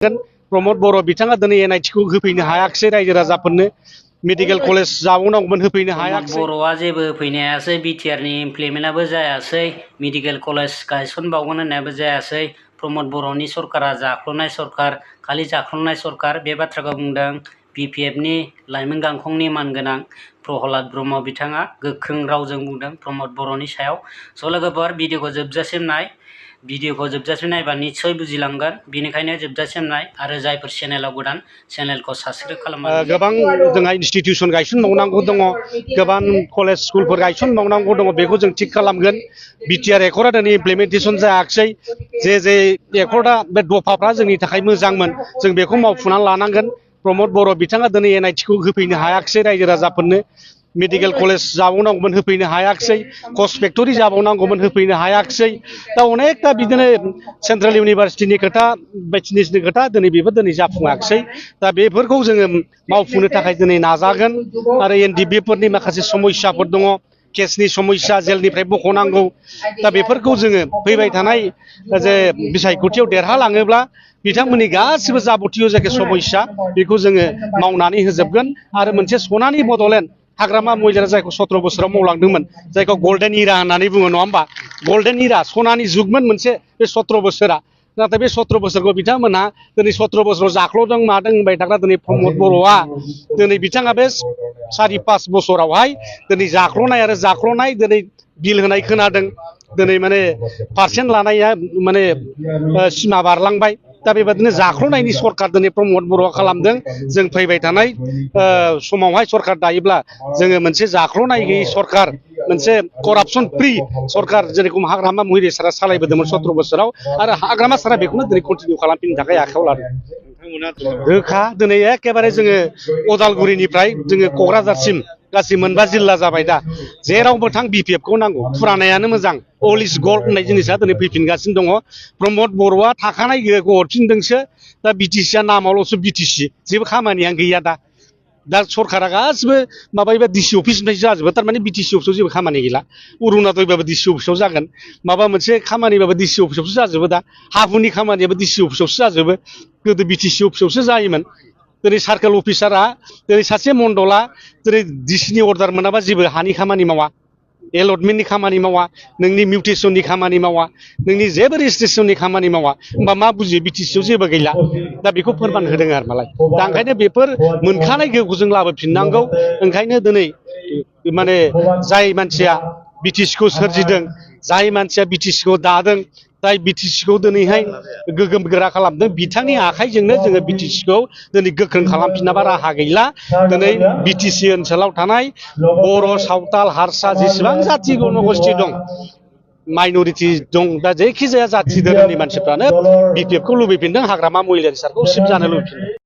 प्रमोद बर' बिथाङा दिनै एनआइटिखौ होफैनो हायाखिसै रायजो राजाफोरनो मेडिकेल कलेज जाबावनांगौमोन होफैनो हायाखिसै। बर'आ जेबो होफैनो हायासै बिटिआरनि इमप्लिमेन्टआबो जायासै मेडिकेल कलेज गायसनबावगोन होननायाबो जायासै प्रमोद बर'नि सरकारा जाख्ल'नाय सरकार खालि जाख्ल'नाय सरकार बे बाथ्राखौ बुंदों बिपिएफनि लाइमोन गांखंनि मानगोनां प्रहलाद ब्रह्म बिथाङा गोख्रों रावजों बुंदों प्रमोद बर'नि सायाव। स' लोगोफोर भिडिअखौ जोबजासिम नाय भिडिअखौ जोबजासिम नायबा निस्सय बुजिलांगोन बेनिखायनो जोबजासिम नाय आरो जायफोर चेनेलाव गोदान चेनेलखौ साबस्क्राइब खालामनानै गोबां जोंहा इनस्टिटिउसन गायसनबावनांगौ दङ गोबां कलेज स्कुलफोर गायसनबावनांगौ दङ बेखौ जों थिग खालामगोन। बिटिआर एकर्डआ दिनै इमप्लिमेन्टेसन जायाखिसै जे एकर्डआ बे दफाफ्रा जोंनि थाखाय मोजांमोन जों बेखौ मावफुंनानै लानांगोन। प्रमोद बर' बिथाङा दिनै एनआइटिखौ होफैनो हायाखिसै रायजो राजाफोरनो मेडिकेल कलेज जाबावनांगौमोन होफैनो हायाखिसै कच फेक्टरि जाबावनांगौमोन होफैनो हायाखिसै दा अनेकथा बिदिनो सेन्ट्रेल इउनिभारसिटिनि खोथा बायदिसिनि खोथा दिनै बेफोर दिनै जाफुङाखिसै दा बेफोरखौ जोङो मावफुंनो थाखाय दिनै नाजागोन आरो एनडिबिफोरनि माखासे समस्याफोर दङ केसनि समस्या जेलनिफ्राय बख'नांगौ दा बेफोरखौ जोङो फैबाय थानाय जे बिसायख'थियाव देरहालाङोब्ला बिथांमोननि गासिबो जाबतीय जायखि समस्या बेखौ जोङो मावनानै होजोबगोन आरो मोनसे सनानि बड'लेण्ड हाग्रामा महिलाया जायखौ 17 बोसोराव मावलांदोंमोन जायखौ गल्डेन इरा होननानै बुङो नङा होमबा गल्डेन इरा सनानि जुगमोन मोनसे बे 17 बोसोरा नाथाय बे 17 बोसोरखौ बिथांमोनहा दिनै 17 बोसोराव जाख्ल'दों मादों होनबाय थाग्रा दिनै प्रमोद बर'आ दिनै बिथाङा बे 4-5 बोसोरावहाय दिनै जाख्ल'नाय दिनै बिल होनाय खोनादों दिनै माने पार्सेन्ट लानाया माने सिमा बारलांबाय दा बेबादिनो जाख्ल'नायनि सरकार दिनै प्रमोद बर'आ खालामदों। जों फैबाय थानाय समावहाय सरकार दायोब्ला जोङो मोनसे जाख्ल'नाय गैयै सरकार मोनसे करापसन फ्रि सरकार जेरेखम हाग्रामा महिला सारा सालायबोदोंमोन 17 बोसोराव आरो हाग्रामा सारा बेखौनो दिनै कन्टिनिउ खालामफिननो थाखाय आखायाव लादों। रोखा दिनै एखेबारे जोङो अदालगुरिनिफ्राय जोङो क'क्राझारसिम गासै 9 जिल्ला जाबाय दा जेरावबो थां बिपिएफखौ नांगौ फुरानायानो मोजां अल इज गल्ड होननाय जिनिसा दिनै फैफिनगासिनो दङ। प्रमोद बर'आ थाखानाय गोहोखौ हरफिनदोंसो दा बिटिसिआ नामावल'सो बिटिसि जेबो खामानियानो गैया दा सरकारा गासिबो माबायोबा डिसि अफिसनिफ्राय जाजोबो थारमाने बिटिसि अफिसाव जेबो खामानि गैला अरुणाचलबाबो डिसि अफिसाव जागोन माबा मोनसे खामानिबाबो डिसि अफिसावसो जाजोबो दा हाहुनि खामानियाबो डिसि अफिसावसो जाजोबो गोदो बिटिसि अफिसावसो जायोमोन। दिनै सार्केल अफिसारा दिनै सासे मण्डला दिनै डिसिनि अर्डार मोनाबा जेबो हानि खामानि मावा एलटमेन्टनि खामानि मावा नोंनि मिउटेसननि खामानि मावा नोंनि जेबो रेजिस्ट्रेसननि खामानि मावा होमबा मा बुजियो बिटिसिआव जेबो गैला दा बेखौ फोरमान होदों आरो मालाय दा ओंखायनो बेफोर मोनखानाय गोहोखौ जों लाबोफिननांगौ। ओंखायनो दिनै माने जाय मानसिया बिटिसिखौ सोरजिदों जाय मानसिया बिटिसिखौ दादों जाय बिटिसिखौ दिनैहाय गोगोम गोरा खालामदों बिथांनि आखाइजोंनो जोङो बिटिसिखौ दिनै गोख्रों खालामफिनाबा राहा गैला। दिनै बिटिसि ओनसोलाव थानाय बर' सावताल हारसा जेसेबां जाथि जन'गोष्ठि दं माइन'रिटि दं दा जायखिजाया जाथि धोरोमनि मानसिफ्रानो बिपिएफखौ लुबैफिनदों हाग्रामा महिलारिसारखौ सिफ जानो लुबैफिनदों।